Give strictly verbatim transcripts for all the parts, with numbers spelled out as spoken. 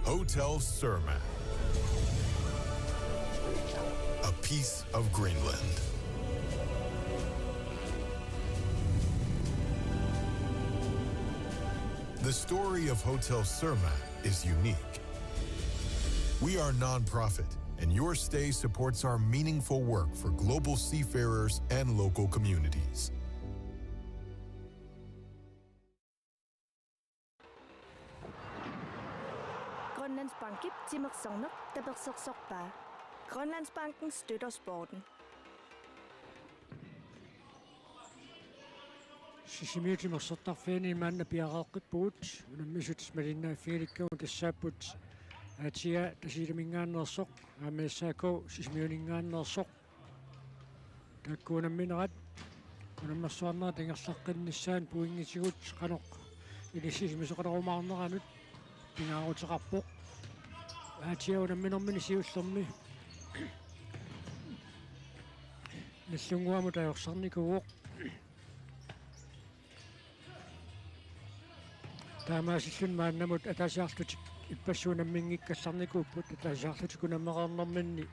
Hotel Surma. A piece of Greenland. The story of Hotel Surma is unique. We are non-profit, and your stay supports our meaningful work for global seafarers and local communities. Grønlandsbankip timersorneq tapersersorpaa. Grønlandsbanken støtter sporten. Sisimiut timersortarfianni maanna piareeqqippugut, unammisut malinnaaffigilikkagut tassaapput A T A Tasiilaminngaanneersoq, aamma S A K Sisimiuninngaanneersoq. Taakku unamminerat unammersuarnerat ingerlaqqinnissaanut pointitsigut qanoq inissisimasoqalerumaarneranut pingaaruteqarpoq. A T A unamminermini siullermi Nagdlunguamut ajorsarnikuuvoq. Taamaasilluni maannamut ataasiarlutik ippassaq unamminngikkallarnikuupput, ataasiarlutik unammereernerminni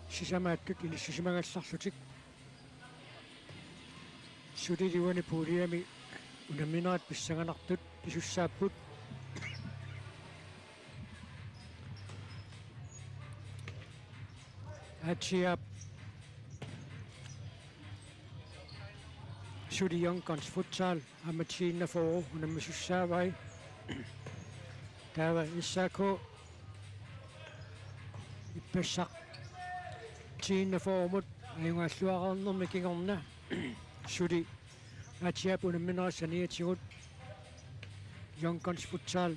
sisamaattut inissisimagallarlutik. Suli uani puuliami unamminerat pissanganartut pisussaapput. A T A-p suli Young Guns Futsal aamma T enogfyrre unammisussaavai. Taava S A K ippassaq T enogfyrre-mut ajugaalluareernermi kingorna suli A T A-p unamminerat saniatigut Young Guns Futsal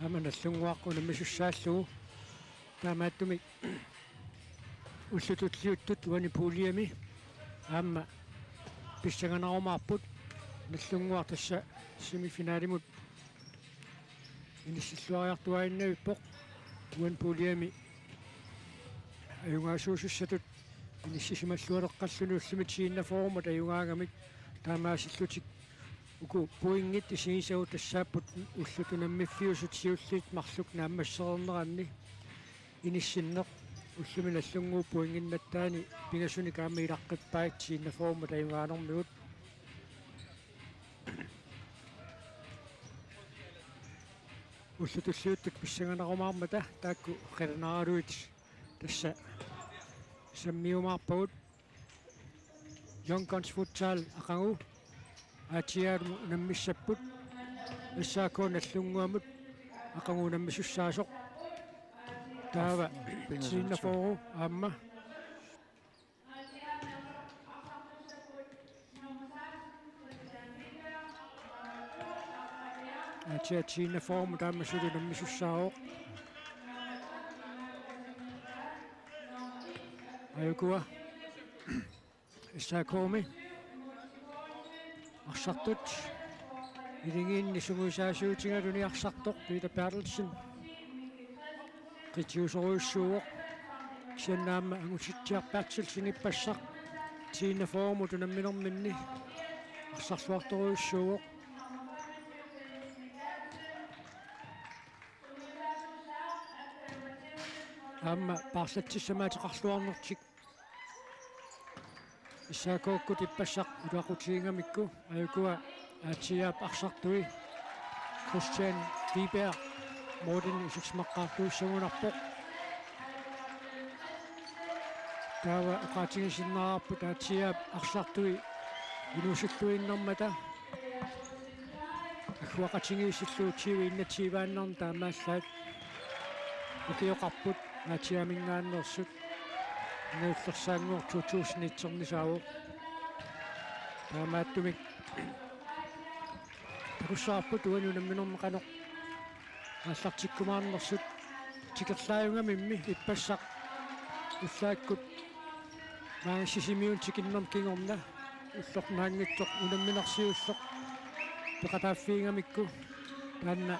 aamma Nagdlunguaq unammisussaallugu. Taamaattumik ullut tulliuttut uani puuliami aamma pissanganarumaarput, Nagdlunguaq tassa semifinalimut inissilluariartuaannavippoq. Uani puuliami ajugaasuusussatut inissisimallualeqqalluni ullumi T enogfyrre-mut ajugaangamik. Taamaasillutik uku pointit isigisagut tassaapput ullut unammiffiusut siulliit marluk naammassereerneranni inissinneq. Ullumi Nagdlunguup pointinnattaani pingasunik aamma ilaqqippai T enogfyrre-mut ajugaanermigut. Ullut tulliuttut pissanganarumaarmata taakku qilanaaraluit tassa sammiumaarpagut. Young Guns Futsal aqagu A T A-mut unammissapput, S A K Nagdlunguamut aqagu unammisussaasoq. Taava T enogfyrre aamma. A T A T enogfyrre-mut aamma suli unammisussaavoq. Ajukua S A K-mi arsartut iligiinni sungiusaasiutigaluni arsartoq Peter Berthelsen qitiusorujussuuvoq. Kisianni aamma Angusitsiaq Berthelsen ippassaq T enogfyrre-mut unamminerminni arsarluartorujussuuvoq. Aamma paarlatsissamaateqarluarnertik S A K-kkut ippassaq iluaqutigigamikku, ajukua A T A-p arsartui Christian Wiberg målini isersimaqqaartuussagunarpoq. Taava oqaatigisinnaavarput A T A-p arsartui inuusulluinnarmata agguaqatigiissillugu tyve enogtyve-annarni taamaallaat ukioqarput A T A-minngaanneersut. Nallersaanngooq to tusind et-ernisaavoq. Taamaattumik takussavarput uani unamminermi qanoq aallartikkumaarnersut. Tikerlaajugamimmi ippassaq ullaakkut maanga Sisimiuni tikinnermi kingorna ulloq naanngitsoq unamminersiulleq peqataaffigigamikku, taanna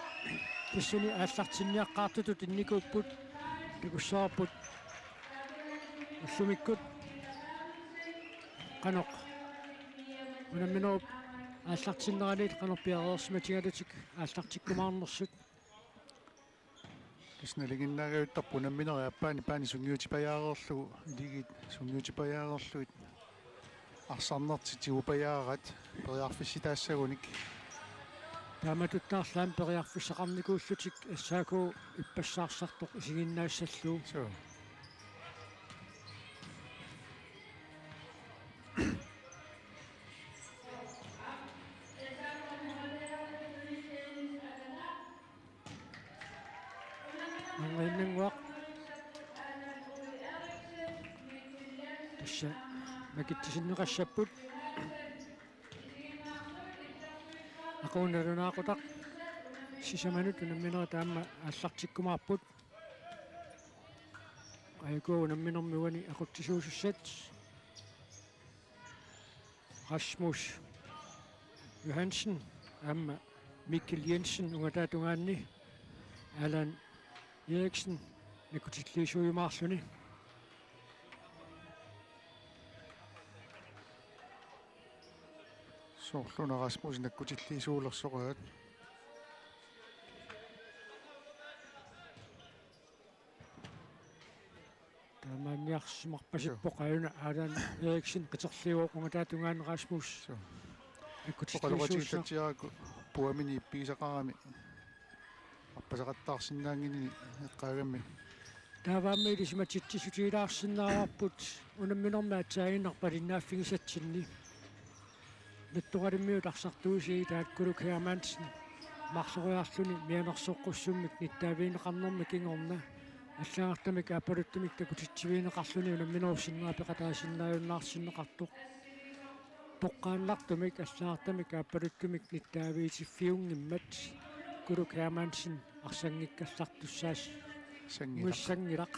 tassani aallartinniaqqaartutut innikuupput. Takussavarput ullumikkut qanoq unamminerup aallartinneraniit qanoq piareersimatigalutik aallartikkumaarnersut. Tassa nalinginnaagavittarput unamminerit aappaanni paani sungiutipajaareerlugu, iligiit sungiutipajaareerlugit arsarnertik tigupajaaraat periarfissitaassagunik. Taamatuttaarlu aamma periarfissaqarnikuullutik S A K ippassaarsartoq isiginnaassallugu. Suu. Angrinnannguaq. Tassa makitsisinneqassapput. Aqu nalunaaqutaq sisamanut unamminerit aamma aallartikkumaarput. Aajuku unamminermi uani aqutsisuusussat. Rasmus Johansen aamma Mikkel Jensen ungataata tungaanni, Allan Eriksen nakkutilliisuujumaarluni. Soorlu una Rasmus nakkutilliisuulersoq aat. Taamaanniarsimarpasippoq. Joo. Aajuna Allan Eriksen qiterliuvoq ungataata tungaanni Rasmus. Joo. Nakkutilliisuussaq. Oqaloqatigiillatsiaraakku puamini ippigisaqarami appasaqattaarsinnaannginnini eqqaagammi. Taava aamma ilisimatitsiissutigilaarsinnaavarput unamminermi aatsaaginnaq palinnaaffigisatsinni. Nattoralimmik arsartuusii taakkuluk Hermansen marloriarluni mianersoqqussummik nittaavigineqarnermi kingorna allagartamik aappaluttumik takutitsivigineqarluni unamminerup sinnera peqataasinnaajunnaarsinneqartoq. Toqqaannartumik allagartamik aappaluttumik nittaavigitiffiunngimmat Kuluk Hermansen arsanngikkallartussaas- Sanngilaq. Ngussanngilaq.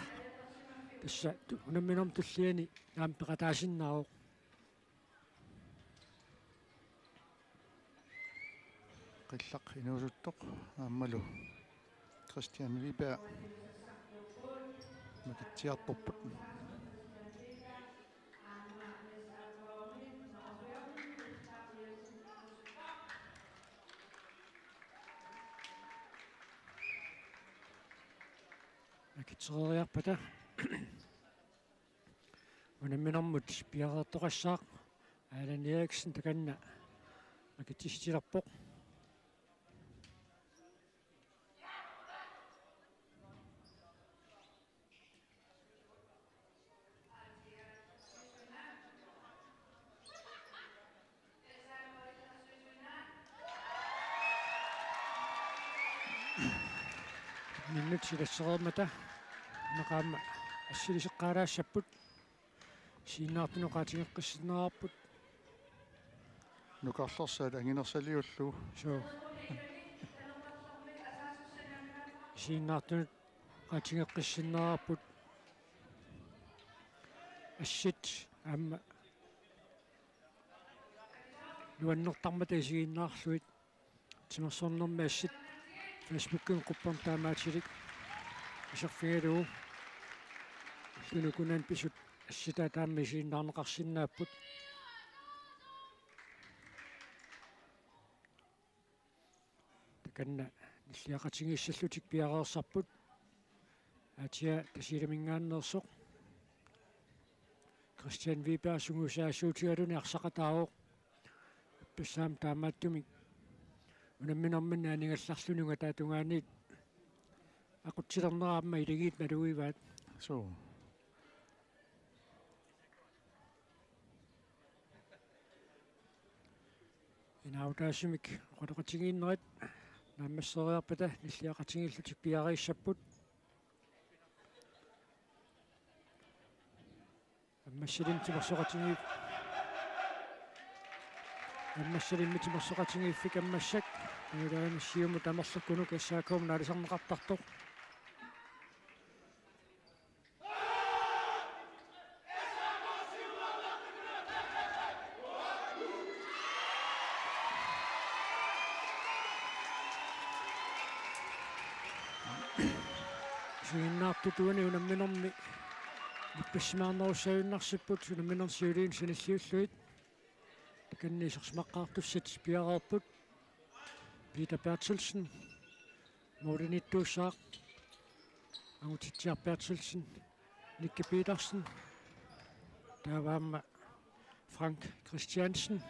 Tassa tu-, unamminermi tulliani aamma peqataasinnaavoq. Qillaq inuusuttoq aammalu Christian Wiberg makitsiartorput. Makitsereeriarpata. Unamminermut piareertoqassaaq. Allan Eriksen takanna makitsissutilerpoq. Minut silassereermata. Naqaamma assiliseqqaalaassapput. Isiginnaartunut oqaatigeqqissinnaavarput. Nukarlersaat anginersaliullugu. Suu. Isiginnaartunut oqaatigeqqissinnaavarput. Assit aamma nuannertarmata isiginnaarlugit. Timersornermi assit Facebookikkut qupperneq taamaatilik iserfigalugu. Ullunukunani pisut assitaat aamma isiginnaarneqarsinnaapput. Takanna nilliaqatigiissallutik piareersarput. Aatsiaq Tasiilaminngaanneersoq. Christian Wiberg sungiusaasuutigaluni arsaqataavoq. Ippassaq aamma taamaattumik unamminerminni aningallarluni ungataata tungaaniit aqutsilernera aamma iligiit malugivaat. Suu. Inaarutaasumik oqaloqatigiinnerit naammassereerpata nilliaqatigiillutik piareersarput. Ammassalimmik timersoqatigiif-, Ammassalimmik timersoqatigiiffik Ammassak. Nulaani siumut amerlukkunuk S A K-mut naalisarneqartartoq. Isiginnaartutut uani unamminermi ippassimaarnerussaajunnaarsipput unamminermi siuliini sanilliullugit. Isersimaqqaartussat piareerput. Peter Berthelsen. Målimiittuussaaq. Angutitsiaq Berthelsen. Nicky Petersen. Taava aamma Frank Christiansen.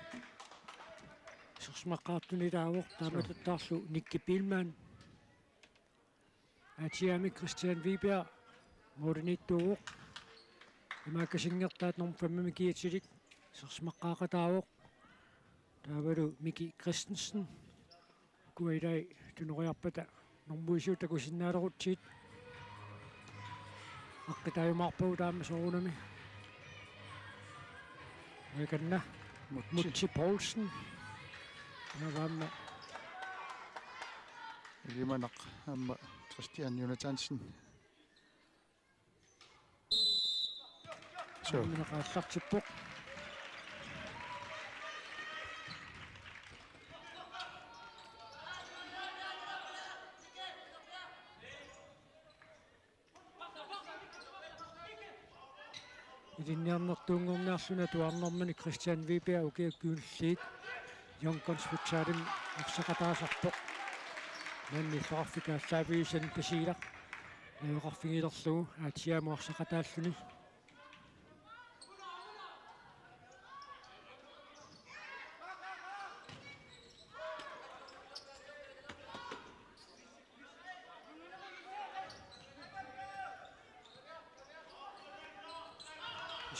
Isersimaqqaartuni taavoq. Taamatuttaarlu Nicky Biilmann. Aatsaat Christian Wiberg. Målimiittuuvoq. Imaakkasinngortaat nummer femmimik kiatilik. Isersimaqqaaqataavoq. Taavalu Miki Christensen. Ukua ilai tunoriarpata normuisiut takusinnaalerutsigit. Aqqitaajumaarpagut taama soorunami. Takanna Mutsi. Mutsi Poulsen. Taava aamma Ilimanaq aamma Christian Jonathansen. Suu. Aamma aallartippoq. Ilinniarnertuunngorniarluni atuarnermini Christian Wiberg ukiut kingulliit Young Guns Futsalimi arsaqataasarpoq. Maanna illoqarfik aallaaviusani Tasiilaq najugaqarfigilerlugu Aatsaamut arsaqataalluni.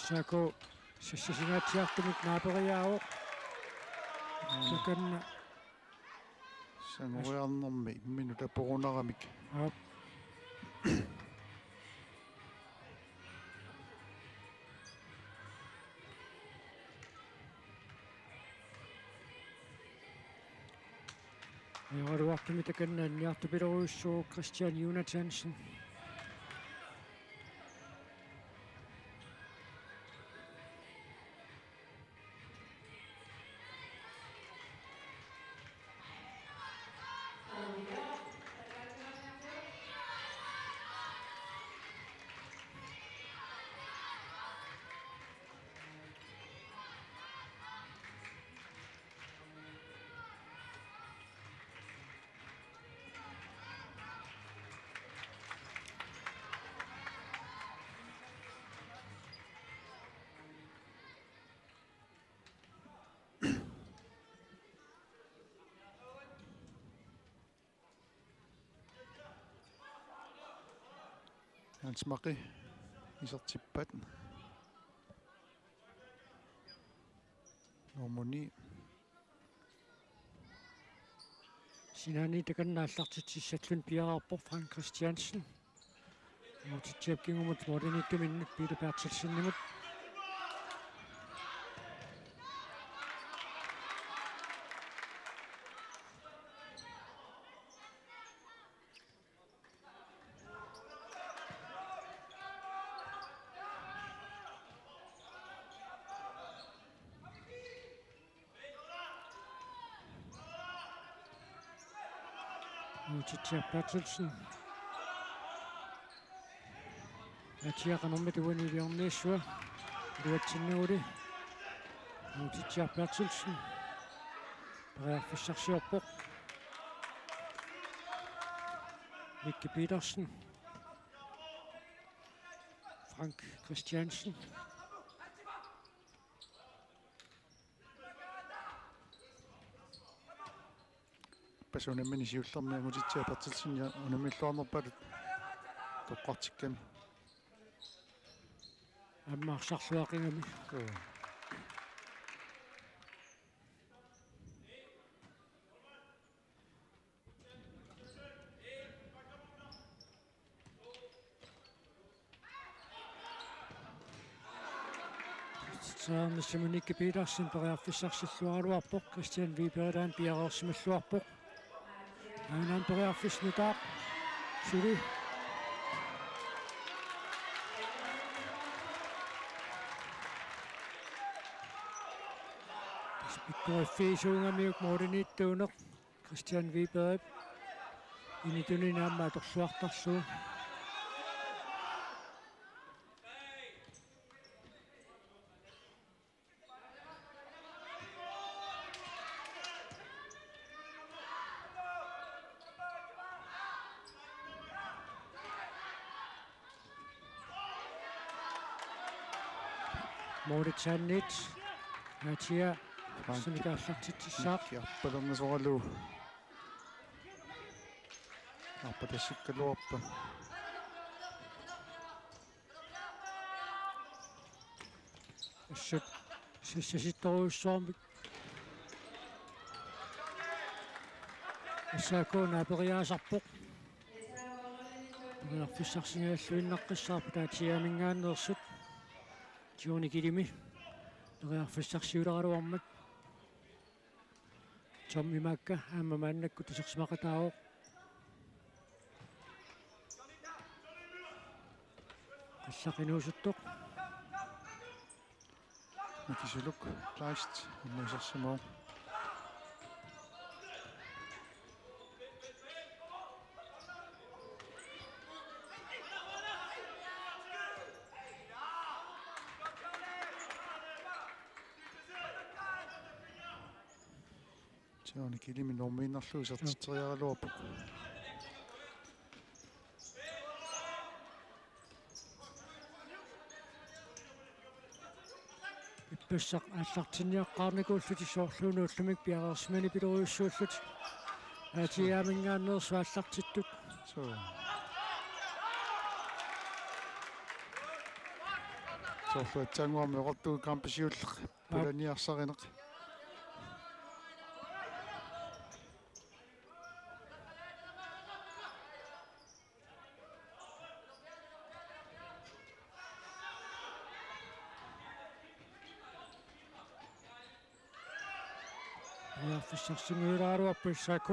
S A K sassasingaatsiartumik naaperiaavoq. Aana. Takanna. Sangoriarnermi imminut aporunaramik. Aap. Ajoraluartumik takanna anniartupilorujussuuvoq Christian Jonathansen. Hans Maki isertippaat. Normuni. Sinaani takanna aallartitsissalluni piareerpoq Frank Christiansen. Angutitsiap kingumut målimiittuminnut Peter Berthelsenimut. Angutitsiaq Berthelsen. Atia qanormita uani iliornissua. Iluatsinnaguli. Angutitsiaq Berthelsen. Periarfissarsiorpoq. Nicky Petersen. Frank Christiansen. Passuunermini siullermi Angutitsiaq Berthelsen ja unammilluarnerpaalu toqqartikkami. Aamma arsarluaqigami. Joo. Saarnissamut Nicky Petersen periarfissarsilluaraluarpoq, Christian Wiberg taanna piareersimalluarpoq. Aana periarfissaq nutaaq suli. Pikkoriffiisuugamiuk målimiittuuneq. Christian Wiberg inituni aamma atorluartarlugu. Målitsaanniit. Atia. Frank. Sumik aallartitsissaaq. Kiarpalernisoralu. Arpatassikkaluarpa. Assut. Sissasittorujussuarmik. S A K naaperiaasarpoq. Periarfissarsigalluinnaqqissaarput Atiaaminngaanneersut. Johnny Kilimi. Periarfissarsiuleraluarmat. Tom Imaakka aamma maannakkut isersimaqataavoq. Qallaq inuusuttoq. Mikisuluk Kleist, inuusersimavoq. Johnny Kilimi normiinnarlugu isertitseriaraluarpoq. Ippassaq aallartinniaqqaarnikuullutik soorluuna ullumi piareersimanipilorujussuullutik. Atiaaminngaanneersut aallartittut. Suu. Soorlu aatsaannguamik oqartugut kampisiulleq. Pulaniarsarineq. Periarfissarsinnguulaaraluarpoq S A K.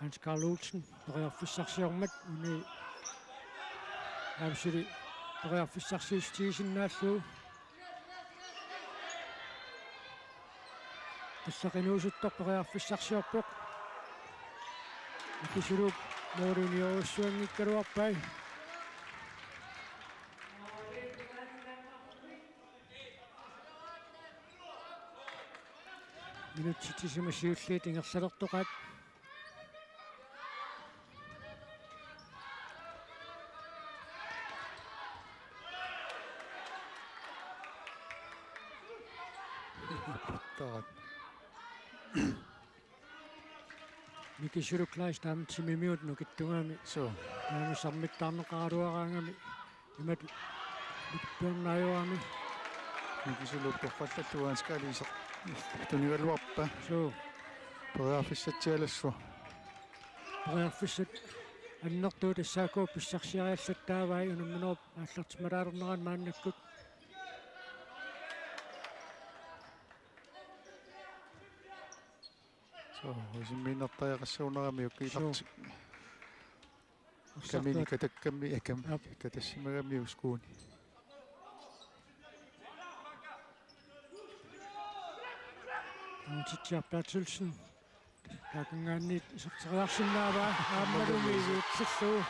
Hans Karl Olsen, periarfissarsiormat, uni aamma suli periarfissarsiutigisinnaallugu. Qallaq inuusuttoq periarfissarsiorpoq. Mikisuluk måli uniorujussuanngikkaluarpai. Minutsit sisamat siulliit ingerlalertoqaat. Tarat. Mikisuluk Kleist aamma timimiut nukittugami. Suu. Aamma sammittaarneqaraluaraangami. Imatut nukittuarnaajuarami. Mikisuluk torrallallugu Hans Karl Olsen tunigaluarpa. Suu. Periarfissatsialassuaq. Periarfissat annertuut S A K pissarsiariallattaavai unamminerup aallartimalaalernerani maannakkut. Suu, isimmiinnartariaqassagunaramiuk. Suu. Ilartik. Kamini katakkammi, eh, kam-, aap, katassimagamiuk skuuni. Aamma Titsiaq Berthelsen. Taakanngaanniit iserteriarsinnaavaa aammalumi iviutsillugu.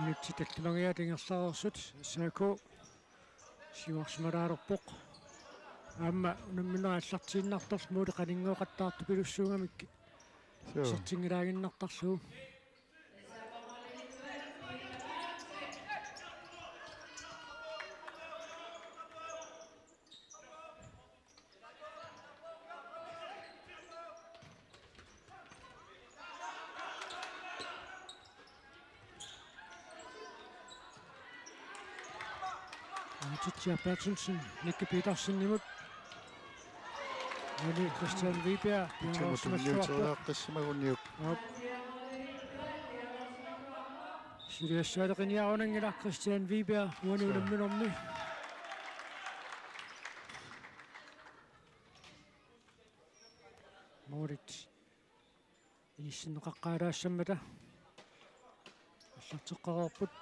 Minutsit tallimangajaat ingerlareersut S A K siuarsimalaalerpoq. Aamma unammineq aallartiinnartarlugu måli qaninngooqattaartupilussuugamikkit. Suu. Isertinngilaaginnartarlugu. Titsiaq Berthelsen, Nicky Petersenimut. Uni Christian Wiberg, Titsiamut piareersimalluarpoq. Tunniuteriaqqissimaguniuk. Aap. Suliassaaleqiniarunanngilaq Christian Wiberg, uani unamminermi. Målit inissinneqaqqaalaassammata aallarteqqareerput.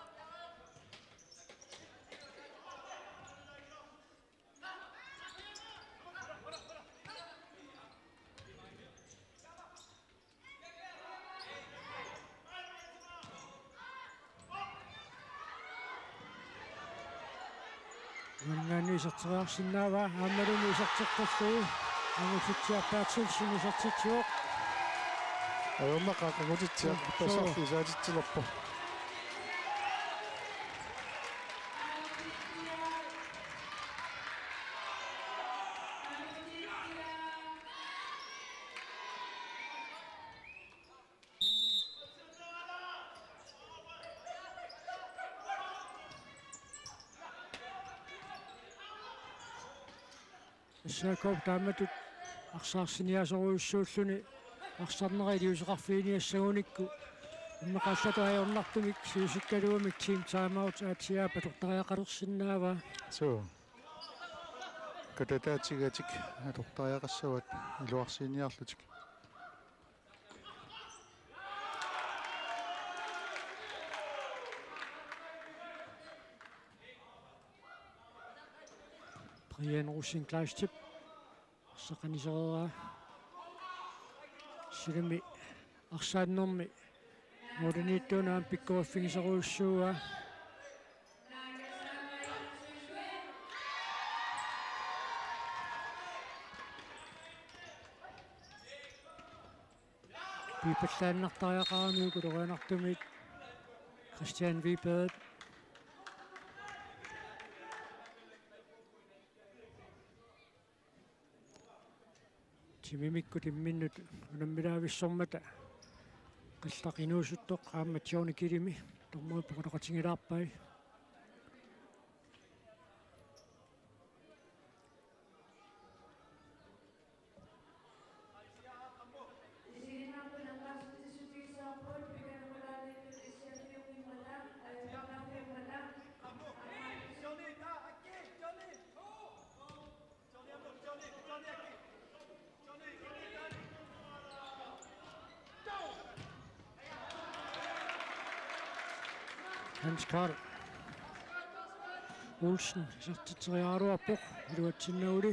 Uanngaanniit iserteriarsinnaavaa, aammalumi isertittarlugu. Angutitsiaq Berthelsen isertitsivoq. Ajornaq qaqugutitsiaq, suu, tassarlu isaatitsilerpoq. S A K taamatut arsaarsiniaasorujussuulluni arsarnera iliuuseqarfiginiassagunikku immaqallattut ajornartumik siusikkaluamik team timeout aatsaat atortariaqalersinnaavaa. Suu. Katataatigatik atortariaqassavaat iluarsiiniarlutik. Brian Rosing Kleistip arsaq anisereeraa. Silami arsaannermi målimiittuunaam pikkoriffigisorujussuuaa. Pipallaannartariaqaramiuk ulorianartumik Christian Wiberg. Timimikkut imminnut unammilaavissormata qillaq inuusuttoq aamma Johnny Kilimi dommeri poqaloqatigilaarpai. Hans Karl Olsen isertitseriaraluarpoq iluatsinnaguli.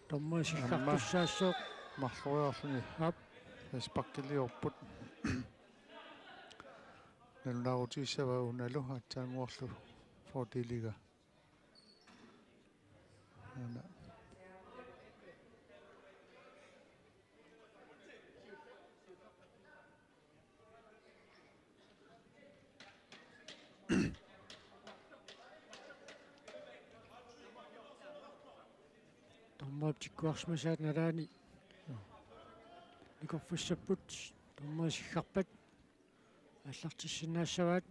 Dommeri sikkartussaassooq. Marloriarluni. Aap. Frisparkiliorput. Nalunaarutigissavaa unalu aatsaannguarlu fordeliga. Una. Dommerip tikkuarsimasaat nalaani nikorfassapput, dommeri sikkarpat aallartissinnaassavaat.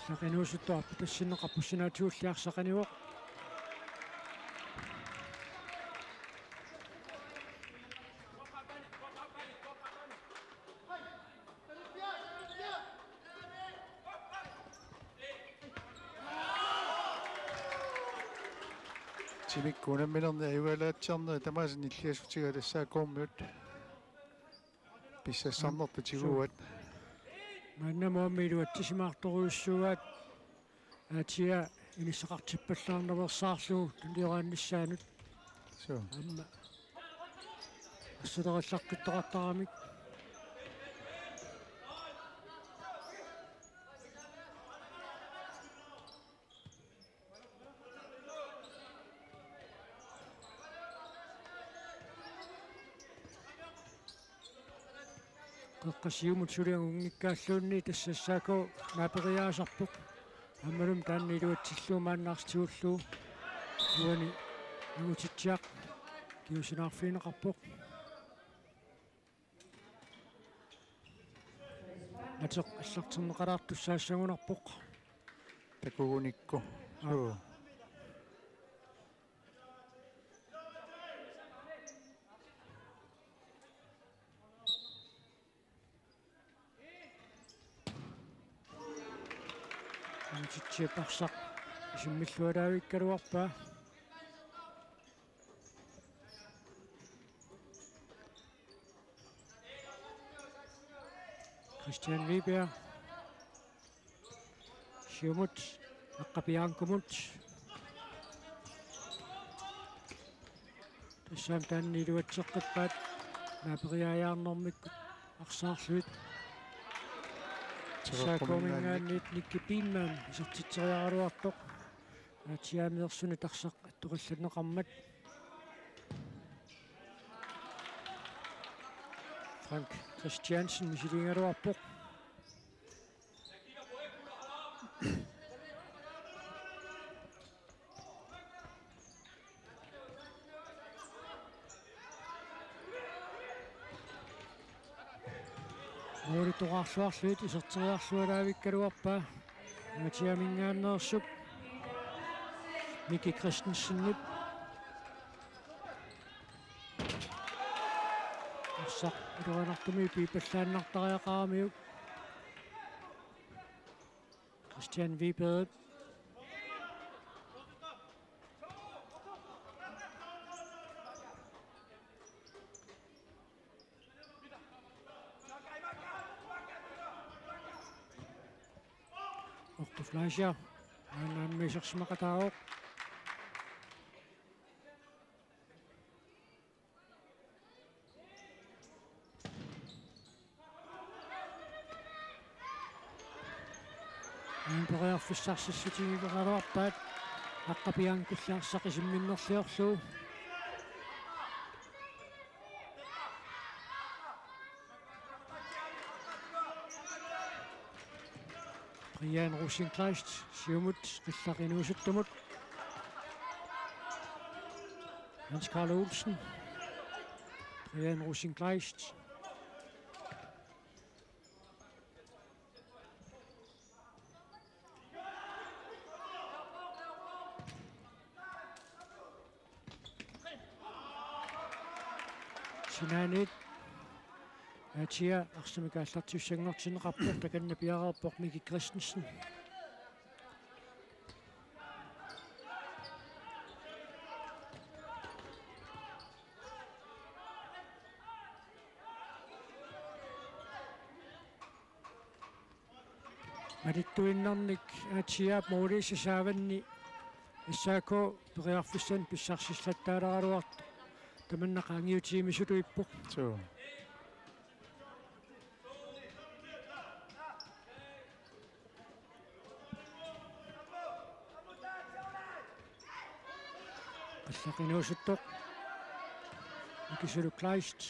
Qillaq inuusuttoq arpatassinneqarpoq, sinaatigulli arsaq anivoq. Timikkuup unamminerni ajugalaatsiarneri tamaasa nilliassutigaat S A K-miut. Pissassarnertut tiguaat. Maannamut aamma iluatsisimaartorujussuugaat. Atia inissaqartippallaarnaveersaarlugu tunioraannissaanut. Suu. Aamma. Assuteqallaqqittoqartaramik. Qeqqa siumut suli angunngikkaluunniit tassa S A K naaperiaasarpoq. Aammalumi taanna iluatsillugu maanna arsaq tigullugu. Uani Angutitsiaq kingusinneqarfigineqarpoq. Ateq aallartinneqalaartussaassagunarpoq. Takugunikku. Suu. Angutitsiap arsaq isimmillualaavikkaluarpaa. Christian Wiberg. Siumut, Aqqapiaankumut. Tassami taanna iluatseqqippaat naaperiaajaarnermikkut arsaarlugit. S A K-minngaanniit Nicky Biilmann isertitseriaraluarpoq. Aatsiameersunik tarsaq attoqallanneqarmat. Frank Christiansen misiligaluarpoq. Målip toqqarluarlugit iserteriarluaraavikkaluarpaa. Aatsiaminngaanneersup Miki Christensenip. Arsaq iluanartumik piippallaannartariaqaramiuk. Christian Wiberg. Otto Fleischer. Aana aamma isersimaqataavoq. Aana periarfissarsissutigigaluarpaat Aqqapiaankullu arsaq isimminnerliorlugu. Brian Rosenkleist, siumut, qillaq inuusuttumut. Hans Karl Olsen. Brian Rosenkleist. Sinaaniit Aatia arsamik aallartissanngortinneqarpoq, takanna piareerpoq Miki Christensen. Malittuinnarnik Aatsiaap målip sisamaanni S A K periarfissanik pissarsilattaaleraluartoq tamanna qaangiutigimisutut ippoq. Suu. Qillaq inuusuttoq. Mikisuluk Kleist.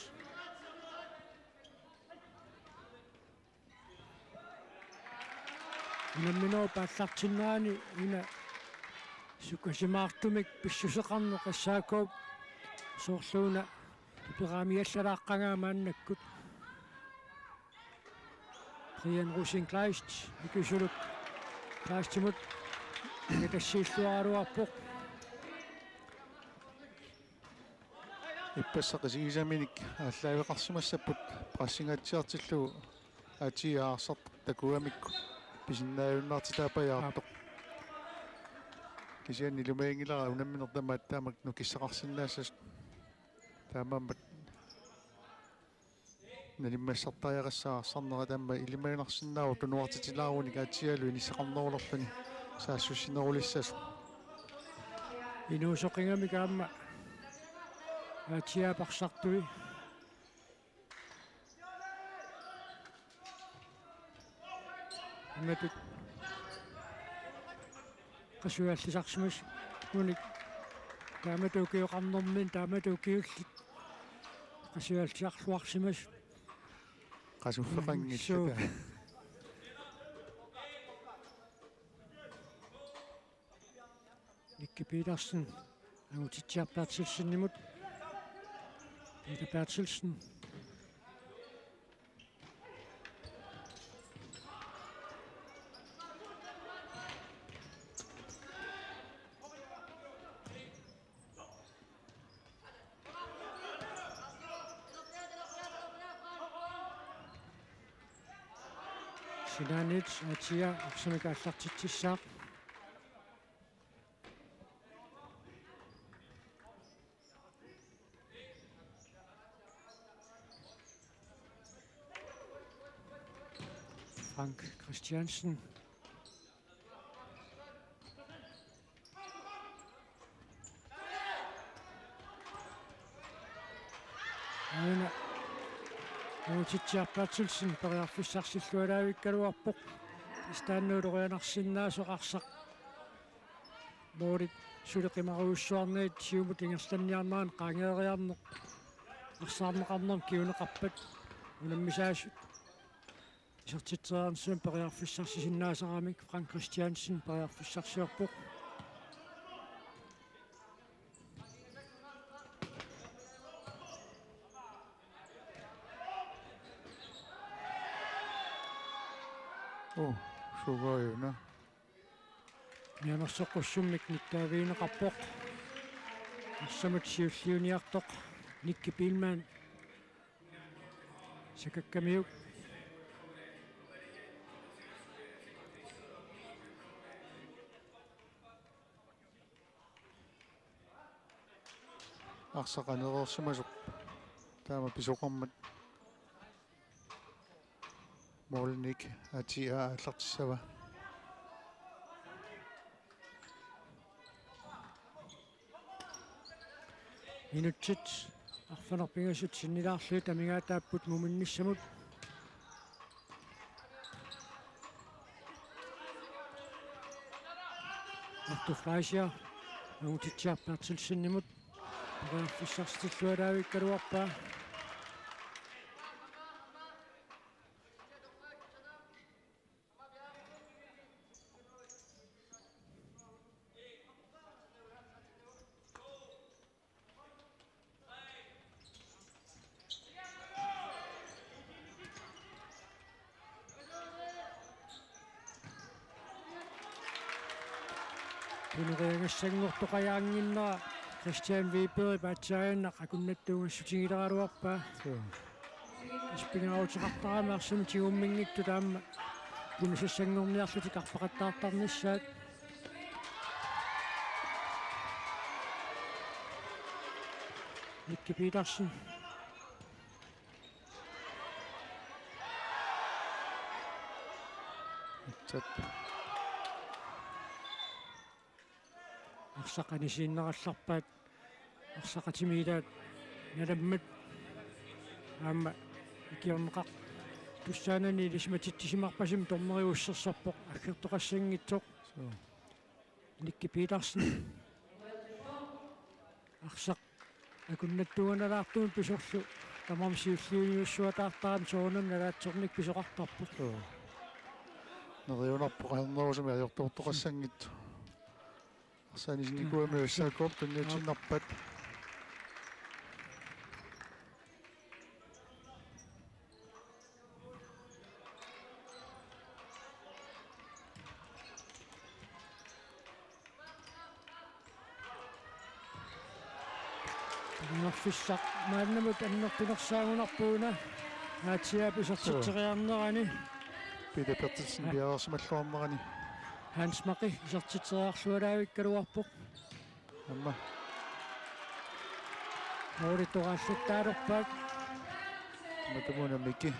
Unamminerup aallartinnerani una sukasimaartumik pissuseqarneq S A K-p soorluuna tuperaamiallalaaqqagaa maannakkut. Brian Rosenkleist, Mikisuluk Kleistimut inatassiilluaraluarpoq. Ippassaq isigisaminik aallaaveqarsimassapput pressingaatsiartillugu Aatia arsaq takugamikku pisinnaajunnaartitaapajaartoq. Kisianni ilumaginngilara unammineq tamaat taamak nukissaqarsinnaassasut. Taamaammat nalimmassartariaqassaaq arsarneq, taama ilimanarsinnaavoq tunuartitilaarunik Aatsialu inissaqarnerulerluni saassussinerulissasoq. Inuusoqigamik aamma Aatsiaap arsartui. Imatut qasuallisarsimasut unik taamatut ukioqarnermini taamatut ukiullit qasuallisarluarsimasut. Qasuffeqanngillat. Suu. Nicky Petersen, Angutitsiaq Berthelsenimut. Peter Berthelsen. Sinaaniit Aatia arsamik aallartitsissaaq. Frank Christiansen. Aana Uutitsiaq Berthelsen periarfissarsillualaavikkaluarpoq. Istaannuulorianarsinnaasoq arsaq. Målit suli qimarujussuarniit siumut ingerlanniarneranni qaangeeriarneq arsaarneqarnermut kinguneqarpat unammisaasut. Isertitseriarnissamut periarfissarsisinnaasaramik Frank Christiansen periarfissarsiorpoq. Oh, sugajuna. Mianersoqqussummik nittaavigineqarpoq. Arsamut siulliuniartoq Nicky Biilmann. Sakakkamiuk. Arsaq anereersimasoq taama pisoqarmat. Målinik A T A aallartissava. Minutsit arfineq-pingasut sinnilaarlugit amigaataapput muminnissamut. Arthur Fleischer, Uutitsiaq Berthelsenimut periarfissarsitillualaavikkaluarpaa. Tuneriagassanngortoqajaannginnera Christian Weberip aatsaannaq akunnattuugassutigileraluarpaa. Suu. Ispingaaruteqartarami arsamik tigumminngitsut aamma tunisassanngorniarlutik arpaqattaartarnissaat. Nicky Petersen. Atsat. Arsaq anisiinnerallarpaat. Arsaqatimiilaat nalammat. Aamma ikiorneqartussaanani ilisimatitsisimarpasimi dommeri ussersorpoq aggertoqassanngitsoq. Suu. Nicky Petersen. Arsaq akunnattuuganalaartumik pisorlu tamarmik siulliuniussuataartarami soorunami nalaatsornikkut pisoqartarpoq. Suu. Neriunarpoq ajornerusumik ajortoortoqassanngitsoq. Arsaq anisinnikuugami S A K-p tunniutiinnarpat. Annerfissaq maannamut annertunersaagunarpoq una. Aatsaat isertitseriarnerani. Peter Berthelsen piareersimalluarnerani. Hans Maki isertitseriarlualaavikkaluarpoq. Aamma. Målit toqaallattaalerpaat. Matumuuna Miki.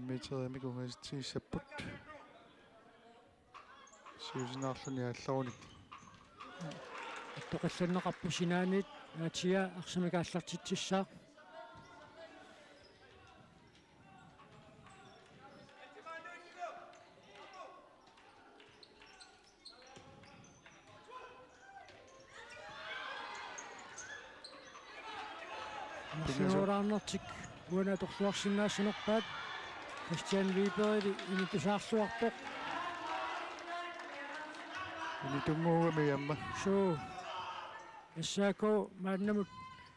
Meterimik ungasitsissapput. Siusinaarluni aallaruni. Attoqallanneqarpoq sinaaniit Atia arsamik aallartitsissaaq. Pingasu- Arsenalaarnertik uani atorluarsinnaassanerpaat. Christian Weberili initusaarluarpoq. Initunnguugami aamma. Suu. S A K maannamut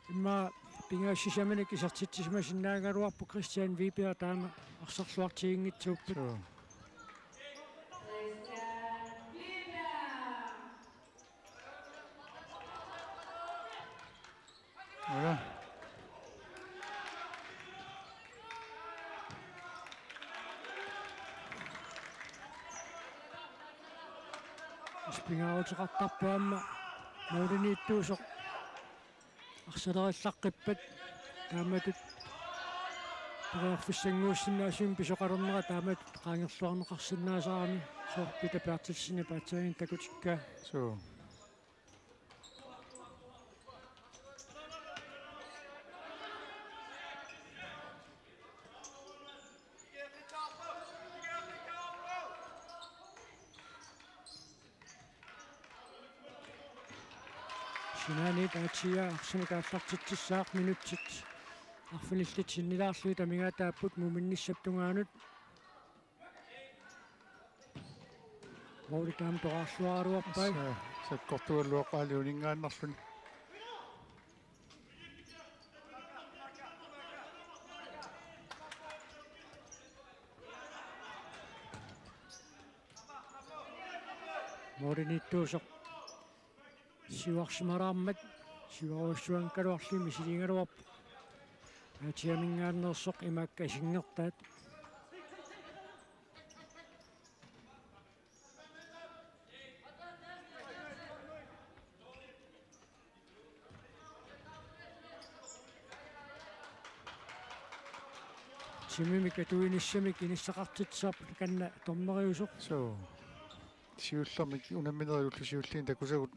immaqa pingaassisaminik isertitsisimasinnaagaluarpoq Christian Weber taama arsarluartiginngitsuupput. Suu. Voilà. Ispingaaruteqartarpoq aamma målimiittuusoq. Arsalerillaqqippat taamatut periarfissannguussinnaasumik pisoqalernera taamatut qaangerluarneqarsinnaasarami, soorlu Peter Berthelsenip aatsaannguaq takutikkaa. Suu. Sinaaniit aatsiaa arsamik aallartitsissaaq, minutsit arfinillit sinnilaarlugit amigaataapput muminnissap tungaanut. Målip taama toraarluaraluarpaa. Sa-, sakkortugaluaqaali uninngaannarluni. Målimiittuusoq siuarsimalaarmat siuarujussuanngikkaluarluni misiliigaluarpoq. Aatsiaminngaanneersoq imaakka isingertaat. Timimik atuinissamik inissaqartitsisarput kanna dommeriusoq. Suu. Siullermik unamminerit ullut siulliit takusagut.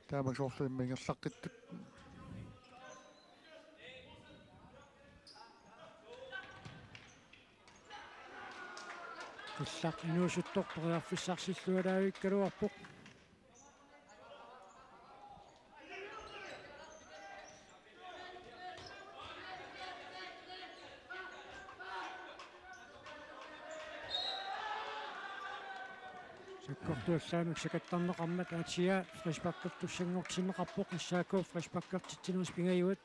Taama soorlu immaqa ingerlaqqittut. Qillaq inuusuttoq periarfissarsilluaraavikkaluarpoq. Sakkortuallaamik sakattarneqarmat aatsiaa frisparkertussanngortinneqarpoq, S A K frisparkertitsinerisa pingajuat.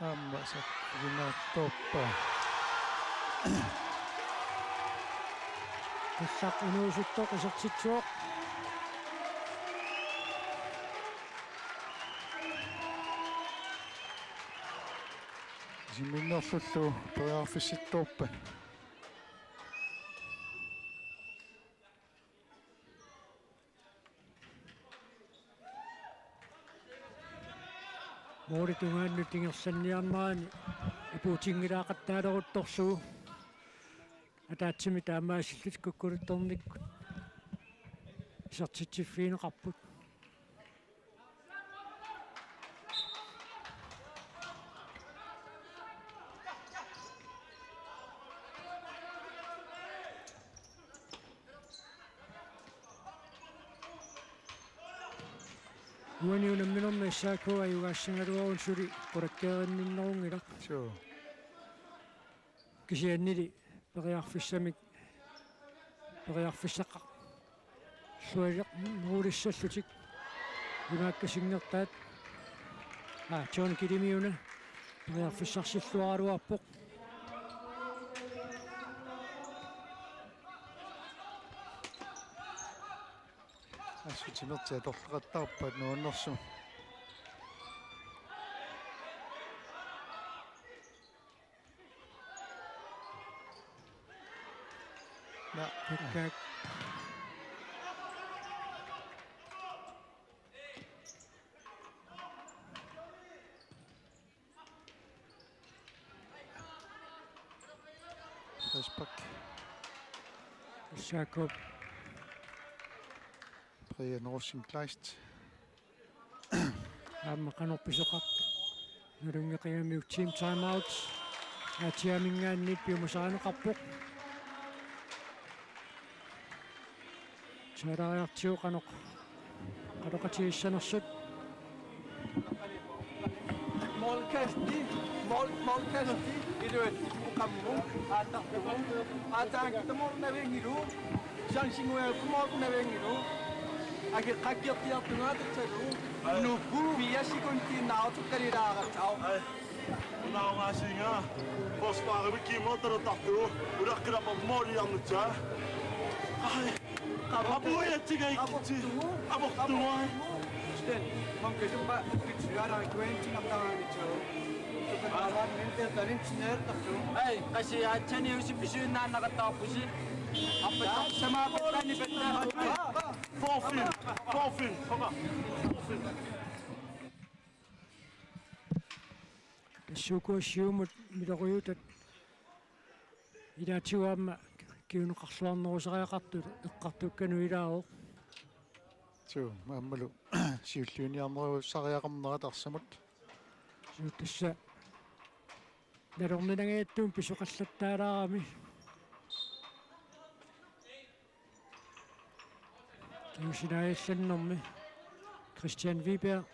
Aamma saqqummiunnaarpoq. Qillaq inuusuttoq isertitsivoq. Isimminnerlullu periarfissittoorpat. Målip tungaanut ingerlanniarnerani apuutinngilaaqattaaleruttorlugu. Ataatsimik taamaasillutik kukkuluttornikkut isertitsiffigineqarput. Uani unamminermi S A K ajugaassagaluaruni suli qulakkeerinninnerunngilaq. Suu. Kisiannili periarfissamik, periarfissaqarluileq nuulissallutik. Imaakka singertaat. Aa, John Kilimiuna periarfissarsilluaraluarpoq. Assut timertiat atorleqattaarpaat nuannersumik. Naa. Pikkaak. Frispark. S A K. Brian Rosenkleist. Aamma qanoq pisoqartoq. Nalunngeqigamiuk team timeout. Aatsiaaminngaanniit piumasarineqarpoq. Taalaariartigu qanoq. Qanoq atigissanersut. Målkasti, mål, målkasti, iluat, uqammut, aatartugut, aataangitta målip navianngilagut, chancingujak målip navianngilagut, aki qakkiortiartunga tatsalu, nupu, fire sekundit naartukkalilaaratsau. Unaungaasiinga, forsvarimik kiimmoortalertartugu, ulaqqilappa måliarnutsaa. Ai. Apuiatsiga ikkitsi. Aportugu. Sten, man kasumba, pitsuara, kuentin amtaranitsu. Ai, qasiaatsaani usipisuinnaannaqattaarpusi. Appassaq samaappallaani pallaarpusi. Forfilm, forfilm, kom op. Forfilm. Tassuuku siumut miloriutat ilaatigut aamma kinguneqarluarnerusariaqartut eqqartukkanut ilaavoq. Suu, aammalu siulliuniarnerusariaqarnerat arsamut. Suu, tassa nalorninangajattumi pisoqallattaalaarami. Kingusinaajallannermi Christian Wiberg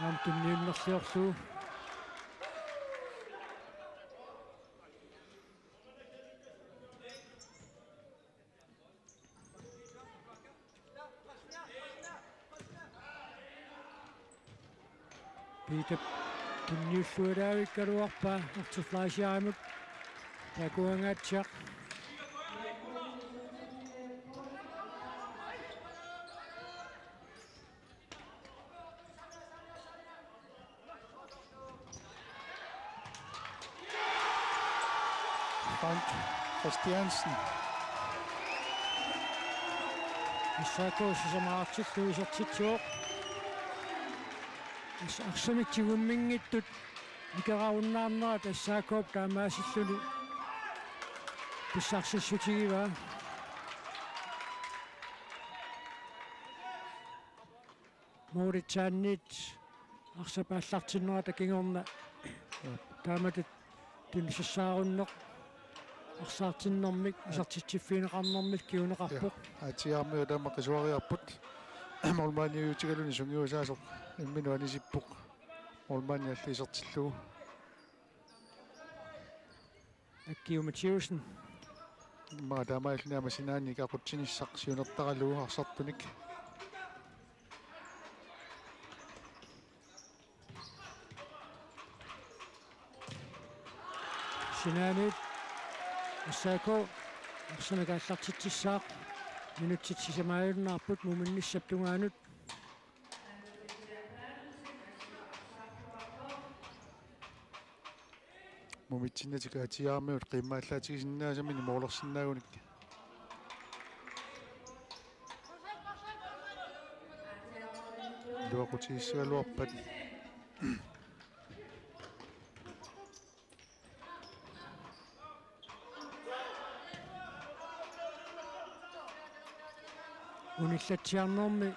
aamma tunniunnerliorlugu. Piitap tunniullualaavikkaluarpaa Arthur Fleischermut. Takuangaatsiaq. Frank Christiansen. S A K sisamaqartillugu isertitsivoq. As-, arsamik tigumminngitsut nikerarunnaarnerat S A K-p taamaasilluni pissarsissutigivaa. Moritsaanniit arsap aallartinnerata kingorna. Taamatut tunisassaarunneq arsaartinnermik isertitsiffigineqarnermik kinguneqarpoq. Aatsiaarmiut taama qisuariarput. Målmandiutigaluni sungiusaasoq imminut anisippoq. Målmandi alli isertillugu. Akkiu Mathiussen. Immaqa taamaalilluni aamma sinaaniit aqutsinissaq siunertaralugu arsartunik. Sinaaniit S A K arsamik aallartitsissaaq. Minutsit sisamaajunnaarput muminnissap tungaanut. Mumitsinnatik aatsiaarmiut qiimmaallaatigisinnaasaminik moolersinnaagunik iluaqutigissagaluarpat. Unillatsiarnermi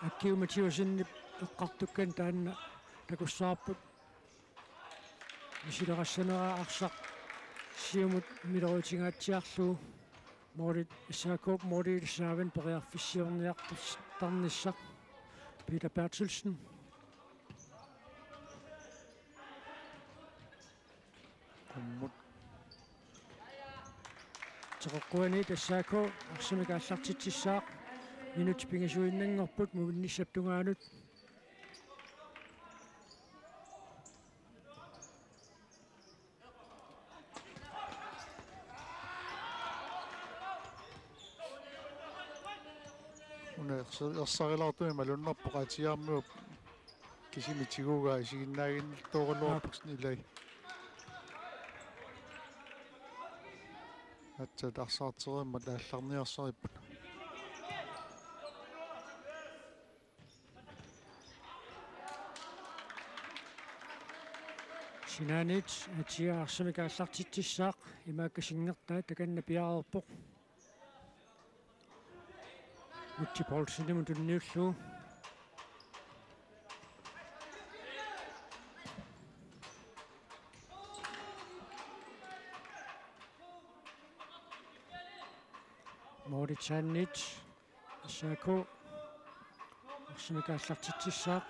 Akkiu Mathiussenip eqqartukkanik taanna takussavarput. Misilerassanera arsaq siumut miloriutingaatsiarlugu. Målit S A K-p målilissaavinik periarfissiorniartarnissaq. Peter Berthelsen. Qummut. Teqeqquaniit S A K arsamik aallartitsissaaq. Minutsit pingasuinnanngorput muminnissap tungaanut. Una erse-, ersarilaartumik malunnarpoq aatsiaarmiup kisimi tigugaa isiginnaaginnittoorluarput ilai. Aatsaat arsaartereermat aallarniarsaripput. Sinaaniit aatsiaarmiut arsamik aallartitsissaaq, imaakkasinngortaa takanna piareerpoq. Utsi Poulsenimut tunniullugu. Moritsaanniit S A K arsamik aallartitsissaaq.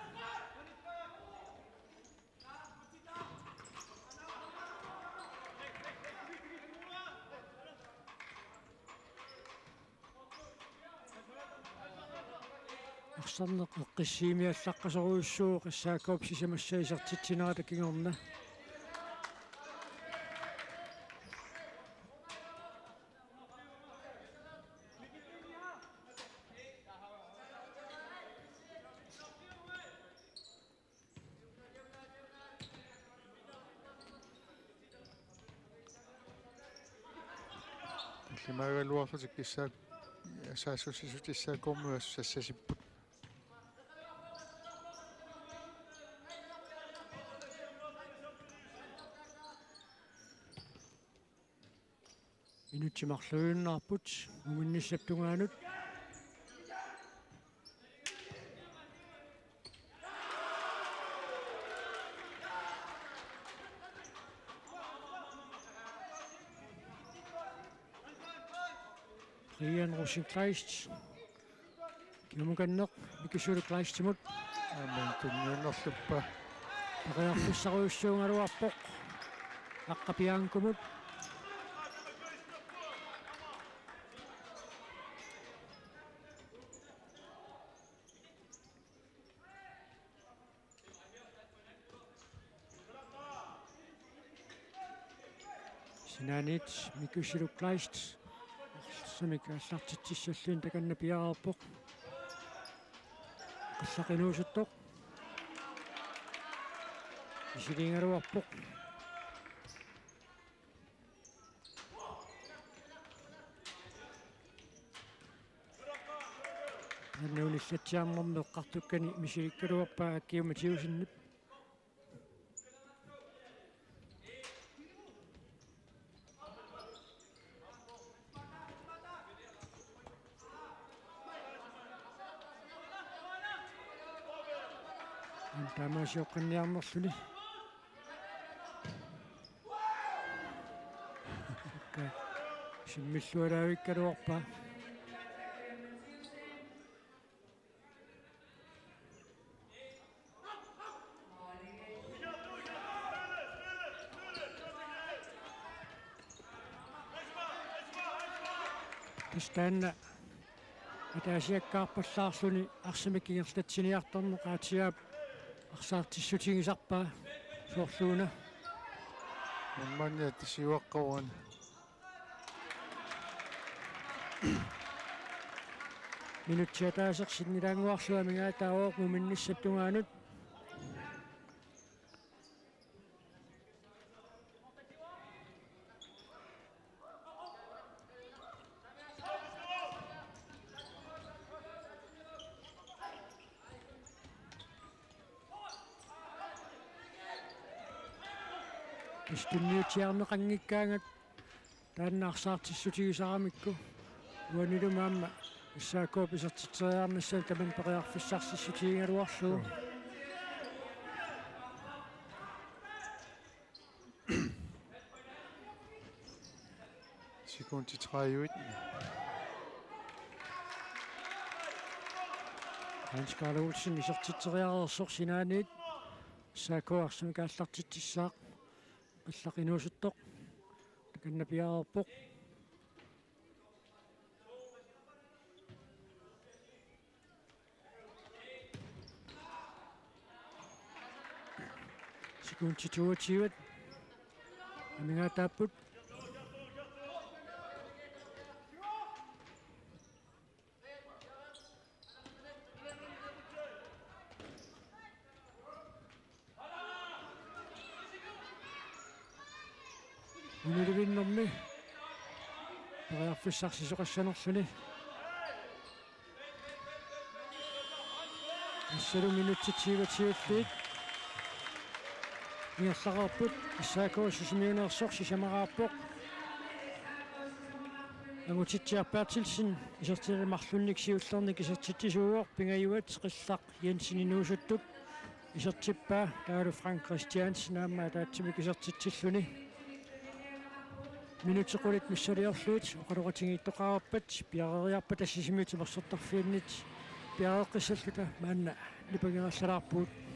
Arsarneq eqqissiimiallaqqasorujussuuvoq S A K-p sisamassaa isertitsinerata kingorna. Kimaagaluarlutik kissaak saassussisut S A K-miut assut sassasipput. Minutsit marluinnarput, muminnissap tungaanut. Brian Rosenkleist. Kiumukanneq Mikisulu Kleistimut. Aamma tunniunnerluppa. Periarfissarujussuugaluarpoq. Aqqa Biancomut. Sinaaniit Mikisulu Kleist. Arsamik aallartitsissallugu takanna piareerpoq. Qallaq inuusuttoq. Misiliigaluarpoq. Taanna unillatsiarnermi eqqartukkani misilikkaluarpaa Akiu Mathiussenip. Taamaasioqqinniarnerluni. Simmillualaavikkaluarpaa. Tassa taanna ataasiakkaarpallaarluni arsamik ingerlatsiniartarneq Aasiaap arsaartissutigisarpaa soorluuna. Manniat siuaqqaruan. Minutsit ataaseq sinnilaannguarlugu amigaataavoq muminnissap tungaanut. Kisianni tunniutsiarneqanngikkaangat taanna arsaartissutigisaramikku uanilumi aamma S A K-p isertitseriarnissamut tamanna periarfissarsissutigigaluarlugu. Sekundit tredive. Hans Karl Olsen isertitseriareersoq sinaaniit. S A K arsamik aallartitsissaaq. Qallaq inuusuttoq. Takanna piareerpoq. Sekundit toogtyve. Amigaataapput. Unilivinnermi periarfissarsisoqassanerluni. Assalu minutsit syvogtyve-liit ingerlareerput. S A K Sisimiuneersoq sisamaraarpoq. Angutitsiaq Berthelsen isertitani marlunnik siullernik isertitsisuuvoq, pingajuat Qillaq Jensen inuusuttup isertippaa, taavalu Frank Christiansen aamma ataatsimik isertitsilluni. Minutsit qulit missiliorlugit oqaloqatigiittoqarpat, piareeriarpata Sisimiut timersortarfiannit piareeqqissalluta maanna nipangerallalaarpugut.